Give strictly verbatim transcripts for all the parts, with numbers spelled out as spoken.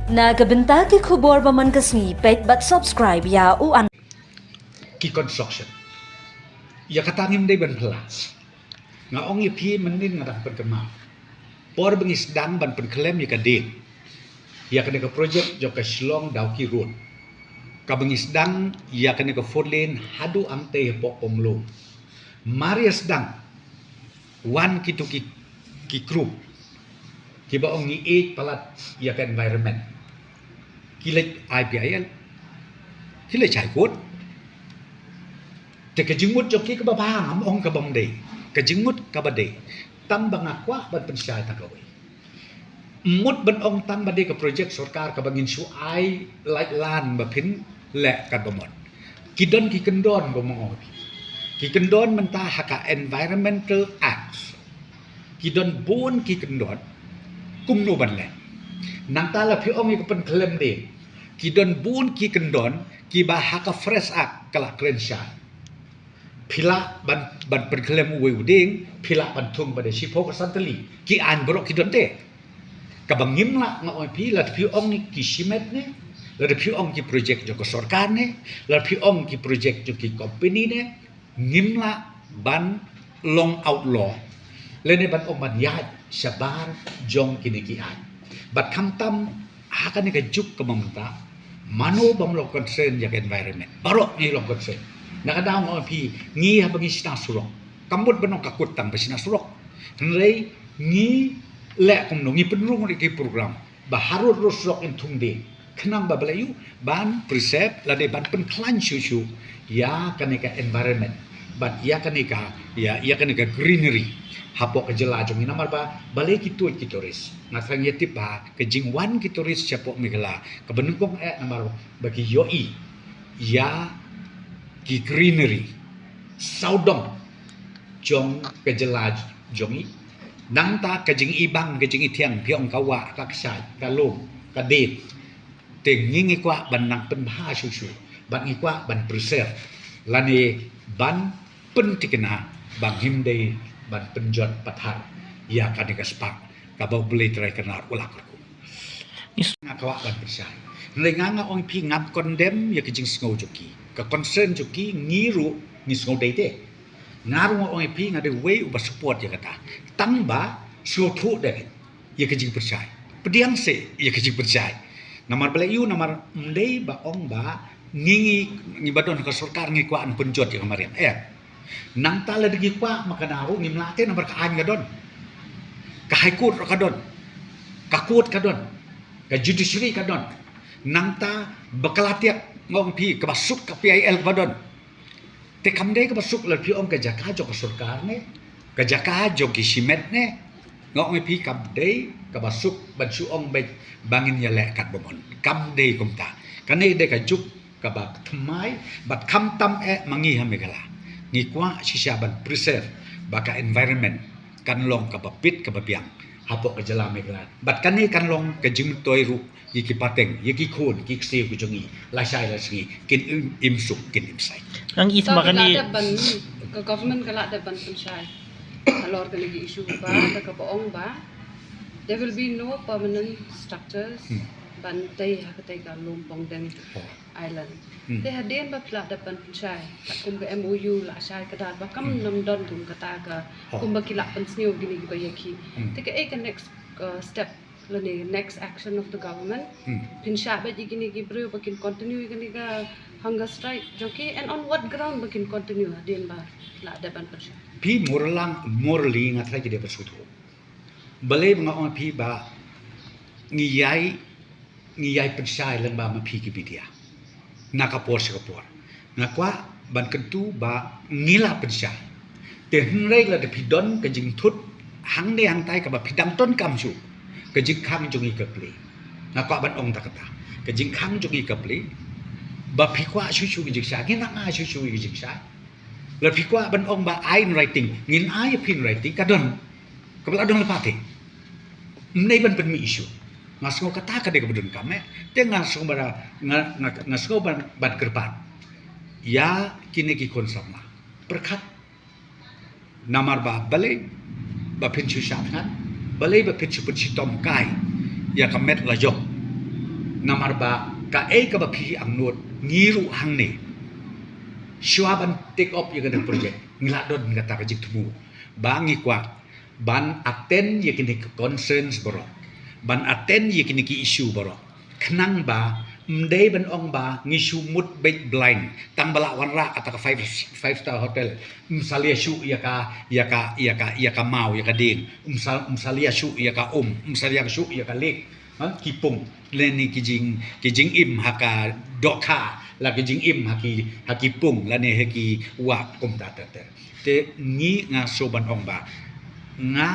Na ka bynta ki khubor ba man ka sngi, peit bad subscribe ïa u an. Ki construction. Ïa kata ngim dei ban phylla. Nga ong ïa phi mynnin nga dang pynkynmaw. Por ba ngi sdang ban pynkhlem ïa ka dieng, ïa kane ka project jong ka Shillong Dawki Road, kaba ngi sdang ïa kane ka four lane haduh hangtei hapoh Pomlo. Mar ïa sdang, wan kito ki, ki group kiba ong ngi ïeit palat ïa ka environment. Ki leit I P I L, ki leit High Court. Te ka jingmut jong ki kaba bha, ngam ong ka bym dei. Ka jingmut kaba dei, tang ba nga kwah ban pynshai tang kawei. Mut ban ong tang ba dei ka project sorkar kaba ngin shu ai lait lan ba phin leh katba mon. Ki don ki kyndon, ba ma ong phi, ki kyndon mynta ha ka Environmental Act. Ki don bun ki kyndon kumno ban leh. Nangta lada phi ong ïa ka pynkhlem dieng, ki don bun ki kyndon kiba ha ka Fresh Act ka la kren shai. Phi lah ban, ban pynkhlem uwei u dieng, phi lah ban thung pat da shiphew ka san tylli. Ki aiñ baroh ki don te. Kaba ngim lah, nga ong ïa phi, lada phi ong ngi ki shimet ne, lada phi ong ki project jong ka sorkar ne, lada phi ong ki project jong ki company ne, ngim lah ban long outlaw lane ban ong ban ïaid shabar jong kine ki aiñ. Bad khamtam ha kane ka juk kaba mynta, mano bym long concern ïa ka environment? Baroh ngi long concern. Na ka daw nga ong ïa phi, ngi haba ngi shna surok, kam mut ban ong ka kut tang ba shna surok. Hynrei ngi leh kumno, ngi pynrung ïa ki program ba harud rud surok ngin thung dieng, khnang ba balei, ïoh ban preserve lane ban pynkhlaiñ shuh shuh ïa kane ka environment bad ïa kane ka, ïa, ïa kane ka greenery hapoh ka jylla jong ngi. Namar ba balei ki tuid ki tourist? Nga thrang ïa tip ba ka jingwan ki tourist shapoh Meghalaya kaba nyngkong eh namar ba ki ïohi ïa ki greenery sawdong jong ka jylla jong ngi. Nangta ka jingibang, ka jingithiang, phi ong ka wah, ka kshaid, ka lum, ka dieng. Te ngi, ngi kwah ban nang pynbha shuh shuh, bad ngi kwah ban preserve lane ban pynthikna ba ngim dei ban pynjot pathar ïa kane ka spah kaba U Blei Trai Kynrad u la kyrkhu. Nga kwah ban pynshai. Hynrei nga, nga ong ïa phi, ngam condemn ïa ka jingsngew jong ki. Ka concern jong ki, ngi ruh ngi sngew dei te. Nga ruh nga ong ïa phi, nga dei uwei uba support ïa kata. Tang ba sngewthuh dei ïa ka jingpynshai. Pdiang seh ïa ka jingpynshai. Namar balei, ïoh, namar ym dei ba ong ba ngi, ngi, ngi ba don ha ka sorkar ngi kwah ban pynjot ïa ka mariang. Eh. Nangta lada ngi kwah ma kane ruh ngim lah te, namar ka aiñ ka don. Ka High Court ruh ka don. Ka court ka don. Ka judiciary ka don. Nangta ba ka la tiak, nga ong ïa phi, kaba suk ka P I L kaba don. Te kam dei kaba suk lada phi ong ka jaka jong ka sorkar ne, ka jaka jong ki shimet ne. Nga ong ïa phi, kam dei kaba suk ban shu ong beit ba ngin ïaleh katba mon. Kam dei kumta. Kane dei ka juk kaba thymmai, bad khamtam eh ma ngi ha Meghalaya, ngi kwah shisha ban preserve ba ka environment kan long kaba bit kaba biang hapoh ka jylla Meghalaya. Bad kane kan long ka jingmyntoi ruh ïa ki pateng, ïa ki khun ki ksiew ki jong ngi, lashai lashisngi kin im, im suk, kin im sait. Nang i. Ka, ka la dep ban, ka government ka la dep ban pynshai halor kane ka issue ba, da kaba ong ba there will be no permanent structures ban tei ha katei ka Lumbongdeng Island. Te hadien ba phi la dep ban pynshai, kum ka M O U la shai ka dak ba kam nang don kum kata ka, kumba ki la pynsniew kine kiba ïakhih. Te kaei ka next, uh, step lane next action of the government? Phin shah beit ïa kine ki briew ba kin continue ïa kane ka hunger strike jong ki, and on what ground ba kin continue hadien ba la dep ban pynshai? Phi, morally, morally nga trai ki dei ba sngewthuh. Balei ba nga ong phi ba ngi ïai, ngi ïai pynshai lyngba ma phi ki media na ka por sha ka por. Nga kwah ban kyntu ba ngi la pynshai. Te hynrei lada phi don ka jingthut hangne hangtai kaba phi dang donkam shuh, ka jingkhang jong ngi ka plie. Nga kwah ban ong ta kata, ka jingkhang jong ngi ka plie. Ba phi kwah shuh shuh ka jingshai, ngin nang ai shuh shuh ka jingshai. Lada phi kwah ban ong ba ai in writing, ngin ai ïa phi in writing, ka don. Kaba la don lypa te. Ym dei ban pynmih issue. Nga sngew kata ka dei kaba donkam eh. Te nga sngew ba, nga, nga, nga sngew ban, ban kyrpad ïa kine ki khun samla. Pyrkhat. Namar ba balei ba phin shu shah thngan, balei ba phin shu pynshitom kai ïa ka met la jong. Namar ba kaei kaba phi angnud, ngi ruh hangne, shuwa ban take up ïa kane ka project, ngi la don kata ka jingthmu ba ngi kwah ban attend ïa kine ki concerns baroh, ban attend ïa kine ki issue baroh. Khnang ba ym dei ban ong ba ngi shu mut beit blind, tang ba la wanrah kata ka five, five star hotel, ym salia shuh ïa ka, ïa ka, ïa ka, ïa ka maw, ïa ka dieng, ym sa, ym salia shuh ïa ka um, ym salia shuh ïa ka lake, ha, ki pung, lane ki jing, ki jingim ha ka dohkha, la ki jingim ha ki, ha ki pung, lane ha ki wah, kumta ter ter. Te ngi, nga shu ban ong ba, nga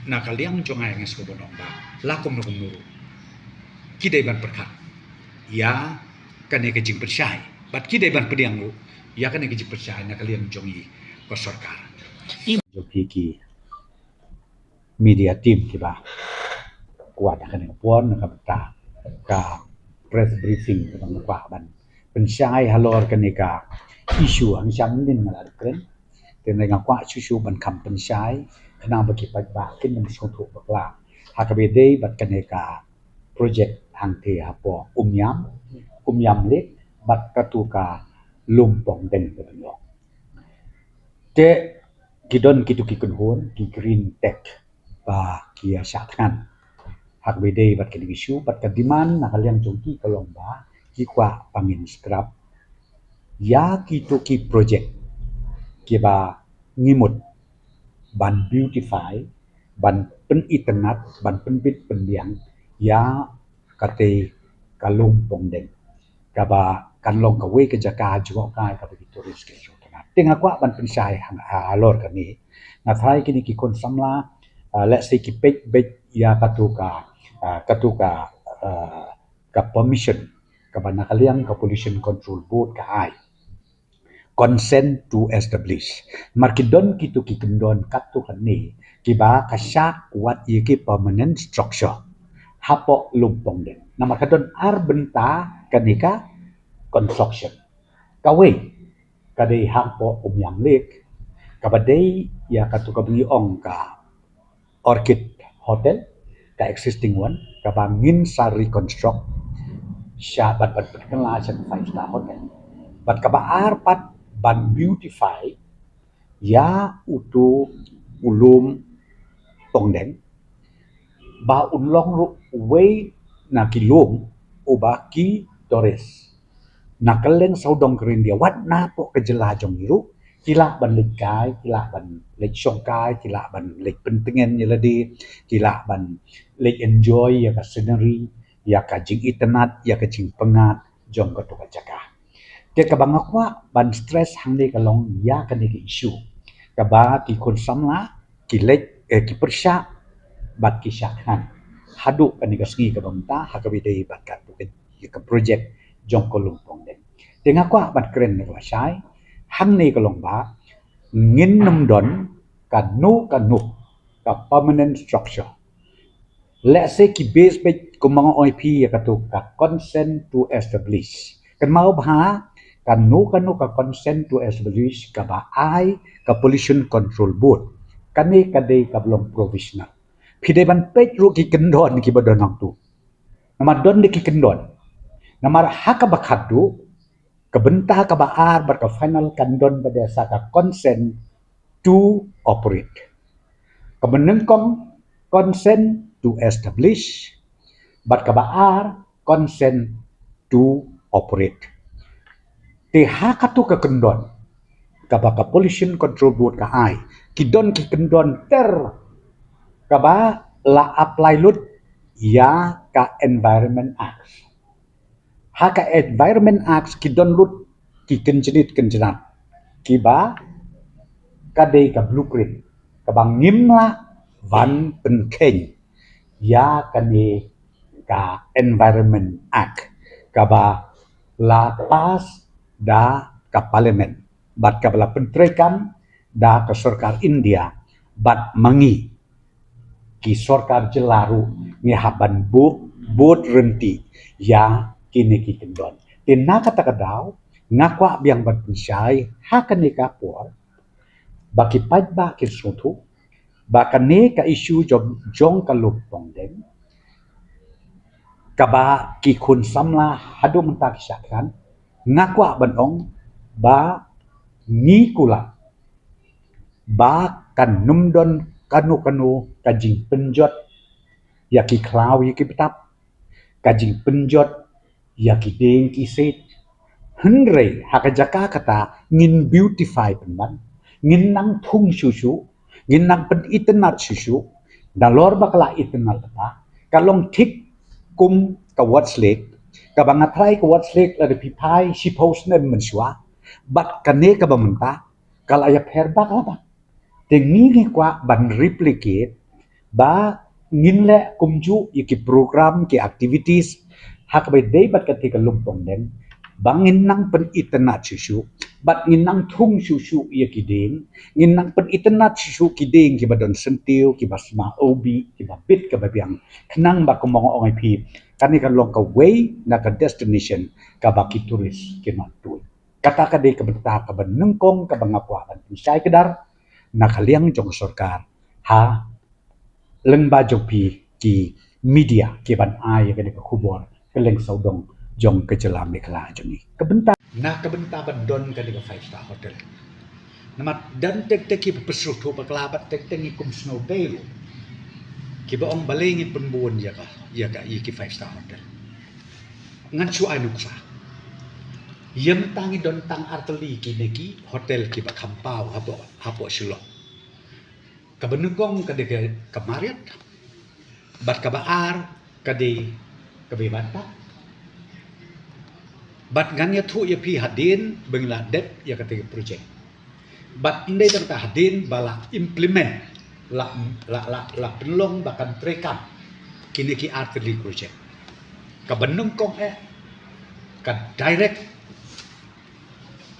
na ka liang jong nga, nga shu ban ong ba, la kumno kumno ruh, ki dei ban pyrkhat ïa kane ka jingpynshai, bad ki dei ban pdiang ruh ïa kane ka jingpynshai na ka liang jong i ka sorkar. Jong ki, ki media team kiba kwah na kane ka por, na ka bynta ka press briefing kaba nga kwah ban pynshai halor kane ka issue, hangta mynnin nga la kren. Te nga kwah shuh shuh ban kham pynshai, khnang ba ki paidbah kin ym sngewthuh bakla ha kaba ïadei bad kane ka project hangtei hapoh Umiam, Umiam Lake, bad katu ka Lum Pongdeng kaba ngi ong. Te ki don kitu ki kynhun, ki Green Tech, ba ki ïa shah thngan ha kaba ïadei bad kine ki issue, bad ka demand na ka liang jong ki ka long ba ki kwah ba ngin scrap ïa kitu ki project kiba ngi mut ban beautify, ban pynitynnad, ban pynbit pynbiang ïa katei ka Lum Pongdeng, kaba kan long kawei ka jaka jngohkai kaba ki tourist kin shu thngan. Te nga kwah ban pynshai ha, ha, halor kane. Nga tharai kine ki khun samla, ah, let's say ki peit beit ïa katu ka, ah, katu ka, ah, ka permission kaba na ka liang ka Pollution Control Board ka ai consent to establish. Namar ki don kitu ki kyndon katto katne kiba ka shah wad ïa ki permanent structure hapoh Lum Pongdeng. Namar ka don ar bynta kane ka construction. Kawei ka dei hapoh Umiam Lake, kaba dei ïa katu kaba ngi ong ka Orchid Hotel, ka existing one, kaba ngin sa reconstruct sha bad ban pynkylla sha five star hotel. Bad kaba ar pat ban beautify ïa utu u Lum Pongdeng, ba un long ruh uwei na ki lum uba ki tourist na kylleng sawdong ka Ri India, wat na hapoh ka jylla jong ngi ruh, ki lah ban leit kai, ki lah ban leit shongkai, ki lah ban leit pyntngen ïa lade, ki lah ban leit enjoy ïa ka scenery, ïa ka jingitynnad, ïa ka jingpyngngad jong katu ka jaka. Te kaba nga kwah ban stress hangne ka long ïa kane ka issue kaba ki khun samla ki leit, eh, ki pyrshah bad ki shah thngan haduh kane ka sngi kaba mynta ha kaba ïadei bad katu ka, ka project jong ka Lum Pongdeng. Te nga kwah ban kren na kaba shai, hangne ka long ba ngin nym don kano kano ka permanent structure. Let's say ki base beit kumba nga ong ïa phi ïa katu ka consent to establish. Kynmaw bha, kano kano ka consent to establish kaba ai ka Pollution Control Board, kane ka dei kaba long provisional. Phi dei ban peit ruh ki kyndon kiba don hangtu. Namar don de ki kyndon. Namar ha kaba khatduh, ka bynta kaba ar bad ka final kan don ba dei sa ka consent to operate. Kaba nyngkong consent to establish, bad kaba ar consent to operate. Te ha katu ka kyndon kaba ka Pollution Control Board ka ai, ki don ki kyndon ter kaba la apply lut ïa ka Environment Act. Ha ka Environment Act ki don lut ki kynjnit kynjnat kiba ka dei ka blueprint kaba ngim lah ban pynkheiñ ïa kane ka Environment Act kaba la pass da ka Parliament bad kaba la pyntreikam da ka sorkar India bad ma ngi ki sorkar jylla ruh ngi hap ban bud, bud ryntih ïa kine ki kyndon. Te na kata ka daw nga kwah biang ban pynshai ha kane ka por ba ki paidbah kin sngewthuh ba kane ka issue jong, jong ka Lum Pongdeng kaba ki khun samla haduh mynta ki shah kren, nga kwah ban ong ba ngi kular ba kan ym don kano kano ka jingpynjot ïa ki khlaw ïa ki btap, ka jingpynjot ïa ki dieng ki siej. Hynrei ha ka jaka kata ngin beautify pynban, ngin nang thung shuh shuh, ngin nang pynitynnad shuh shuh. Nalor ba ka la itynnad kata, ka long thik kum ka Ward's Lake, kaba nga tharai ka Ward's Lake lada phi phai shiphew snem mynshuwa, bad kane kaba mynta ka la ïapher bak la bak. Te ngi ngi kwah ban replicate ba ngin leh kumjuh ïa ki program, ki activities ha kaba dei bad kata ka lum pongdeng, ba ngin nang pynitynnad shuh shuh, bad ngin nang thung shuh shuh ïa ki dieng, ngin nang pynitynnad shuh shuh ki dieng kiba don syntiew, kiba sma ubi, kiba bit kaba biang. Khnang ba kumba nga ong ïa phi, kane kan long kawei na ka destination kaba ki tourist kin wan tuid. Kata ka dei ka bynta kaba nyngkong kaba nga kwah ban pynshai kdar na ka liang jong ka sorkar, ha lyngba jong phi ki media, ki ban ai ïa kane ka khubor kylleng sawdong jong ka jylla Meghalaya jong ngi. Ka bynta, na ka bynta ban don kane ka five star hotel. Namar don teng teng kiba pyrshah thuh bakla bad teng teng ngi kum sngewbha ruh, kiba ong balei ngin pynbun ïa ka, ïa ka, ïa ki five star hotel. Ngan shu ai nuksa. Ïa mynta ngi don tang artylli kine ki hotel kiba kham paw hapoh, hapoh Shillong. Kaba nyngkong ka dei ka, ka Marriott, bad kaba ar ka dei ka Vivanta. Bad ngan ïathuh ïa phi hadien ba ngi la dep ïa kata ka project. Bad ym dei tang kata, hadien ba la implement, la, la, la, la pynlong ba kan treikam kine ki artylli project. Kaba nyngkong eh, ka direct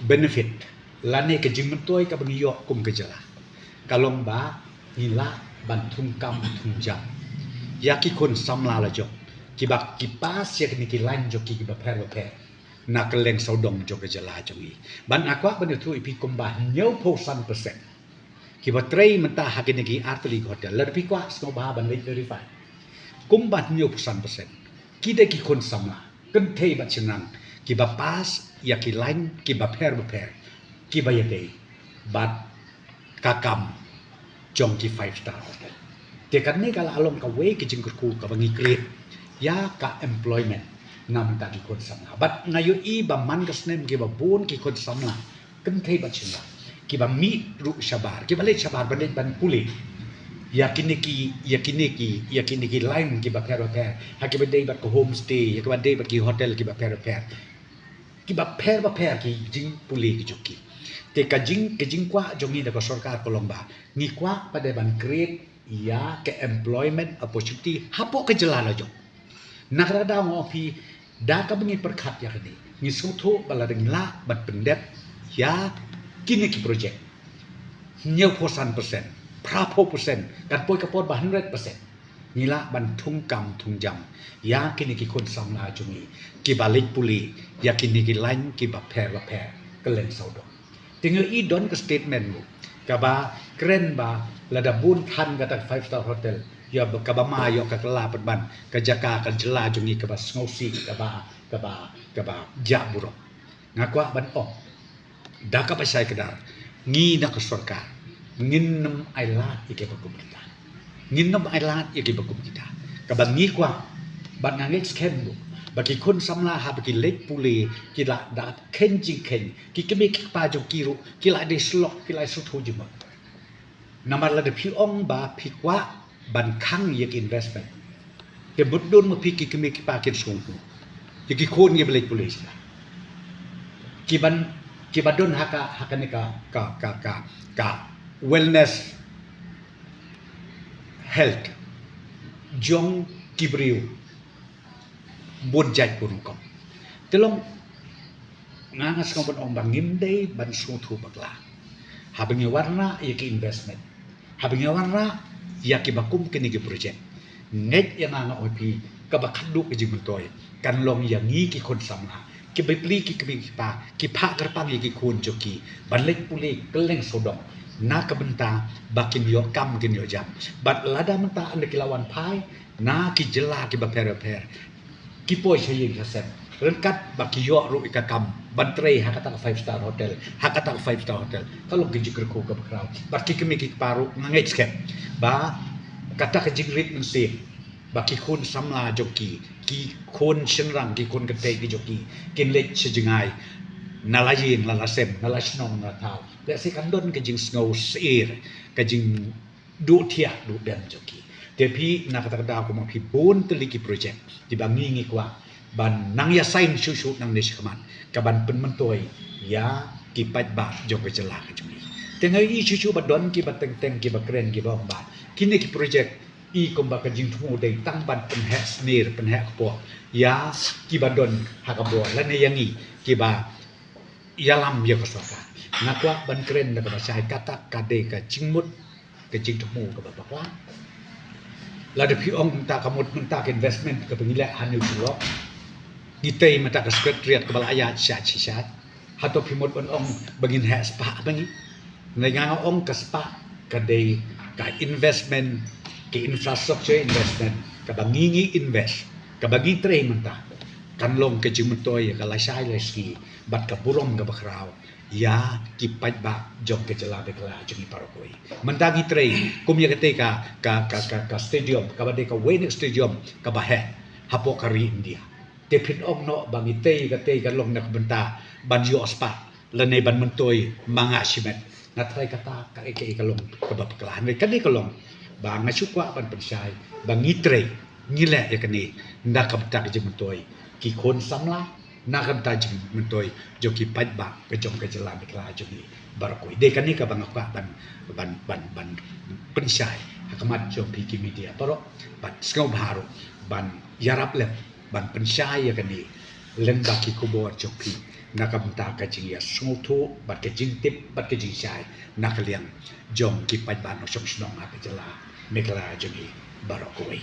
benefit lane ka jingmyntoi kaba ngi ïoh kum ka jylla ka long ba ngi lah ban thung kam thung jam ïa ki khun samla la jong kiba ki pass ïa kine ki line jong ki kiba pher bapher na kylleng sawdong jong ka jylla jong ngi. Bad nga kwah ban ïathuh ïa phi kumba hynñiewphew san percent kiba trei mynta ha kine ki artylli ki hotel, lada phi kwah sngewbha ban leit verify, kumba hynñiewphew san percent ki dei ki khun samla kynthei bad shynrang kiba pass ïa ki line kiba pher bapher kiba ïadei bad ka kam jong ki five star hotel. Te kane ka la long kawei ka jingkyrkhu kaba ngi create ïa ka employment na bynta ki khun samla. Bad nga ïohi ba man ka snem kiba bun ki khun samla kynthei bad shynrang kiba mih ruh shabar, kiba leit shabar ban leit ban pule ïa kine ki, ïa kine ki, ïa kine ki line kiba pher bapher, ha kiba dei bad ka homestay, ïa kiba dei bad ki hotel kiba pher bapher, kiba pher bapher ki jingpule ki jong ki. Te ka jing, ka jingkwah jong ngi da ka sorkar ka long ba ngi kwah pat de ban create ïa ka employment opportunity hapoh ka jylla la jong. Na kata ka daw nga ong ïa phi, da kaba ngi pyrkhat ïa kane, ngi sngewthuh ba lada ngi lah ban pyndep ïa kine ki project, hynñiewphew san percent, phraphew percent, kan poi ka por ba hundred percent, ngi lah ban thung kam thung jam ïa kine ki khun samla jong ngi kiba leit pule ïa kine ki line kiba pher bapher kylleng sawdong. Te ngi ïohi don ka statement ruh kaba kren ba lada bun than kata ka five star hotel, ïa ba, kaba ma ïoh ka kylla pynban ka jaka ka jylla jong ngi kaba sngewsih, kaba, kaba, kaba jah burom. Nga kwah ban ong da kaba shai kdar, ngi na ka sorkar ngin nym ailad ïa kiba kum kita. Ngin nym ailad ïa kiba kum kita. Kaba ngi kwah, bad nga ngeit skhem ruh ba ki khun samla haba ki leit pule ki la da kheiñ jingkheiñ, ki kmie ki kpa jong ki ruh ki la dei slok, ki la sngewthuh jingmut. Namar lada phi ong ba phi kwah ban khang ïa ki investment, te mutdur ma phi ki kmie ki kpa kin sngewthuh, ïa ki khun kiba leit pule sha, ki ban, kiba don ha ka, ha kane ka, ka, ka, ka, ka wellness health jong ki briew bun jait bun rukom. Te long, nga nga sngewbha ban ong ba ngim dei ban sngewthuh bakla haba ngi wanrah ïa ki investment, haba ngi wanrah ïa kiba kum kine ki project. Ngeit ïa nga nga ong ïa phi, kaba khatduh ka jingmyntoi kan long ïa ngi ki khun samla kiba plie ki kmie ki kpa, ki phah kyrpang ïa ki khun jong ki ban leit pule kylleng sawdong na ka bynta ba kin ïoh kam kin ïoh jam. Bad lada mynta ynda ki la wan phai na ki jylla kiba pher bapher, ki poi sha ïing sha sem. Ryngkat ba ki ïoh ruh ïa ka kam ban trei ha kata ka five star hotel, ha kata ka five star hotel. Ka long ka jingkyrkhu kaba khraw. Bad ki kmie ki kpa ruh nga ngeit skhem ba kata ka jingrit mynsiem ba ki khun samla jong ki, ki khun shynrang, ki khun kynthei ki jong ki, kin leit sha jngai na la ïing la la sem, na la shnong na la thaw. Lehse kan don ka jingsngew syier, ka jing duh thiah duh dem jong ki. Te phi na kata ka daw kumba phi bun tylli ki project kiba ngi ngi kwah ban nang ïa sign shuh shuh nangne shakhmat, kaban pynmyntoi ïa ki paidbah jong ka jylla ka jong ngi. Te nga ïohi shuh shuh ba don kiba teng teng, kiba kren, kiba ong ba kine ki project i kumba ka jingthmu dei tang ban pynheh snier, pynheh kpoh ïa kiba don ha ka bor lane ïa ngi kiba ïalam ïa ka sorkar. Nga kwah ban kren da kaba shai, kata ka dei ka jingmut, ka jingthmu kaba bakla. Lada phi ong mynta ka mut mynta ka investment kaba ngi leh ha New Shillong, ngi tei mynta ka secretariat kaba la ïaid shisha shisha. Hato phi mut ban ong ba ngin heh spah ba ngi? Nga ong ka spah ka dei ka investment, ka infrastructure investment kaba ngi ngi invest, kaba ngi trei mynta, kan long ka jingmyntoi ïa ka lashai lashisngi bad ka burom kaba khraw ïa ki paidbah jong ka jylla Meghalaya jong ngi baroh kawei. Mynta ngi trei kum ïa katei ka, ka, ka, ka, ka stadium kaba dei kawei na ka stadium kaba heh hapoh ka ri India. Te phin ong noh ba ngi tei katei ka long na ka bynta ban ïoh spah lane ban myntoi ma nga shimet. Nga tharai kata kaei kaei ka long kaba bakla. Hynrei kane ka long ba nga shu kwah ban pynshai ba ngi trei, ngi leh ïa kane na ka bynta ka jingmyntoi ki khun samla, na ka bynta jingmyntoi jong ki paidbah ka jong ka jylla Meghalaya jong ngi baroh kawei. Dei kane kaba nga kwah ban, ban, ban, ban pynshai ha khmat jong phi ki media baroh, bad sngewbha ruh ban ïarap lem ban pynshai ïa kane lyngba ki khubor jong phi na ka bynta ka jingïasngewthuh bad ka jingtip bad ka jingshai na ka liang jong ki paidbah nongshong shnong ha ka jylla Meghalaya jong ngi baroh kawei.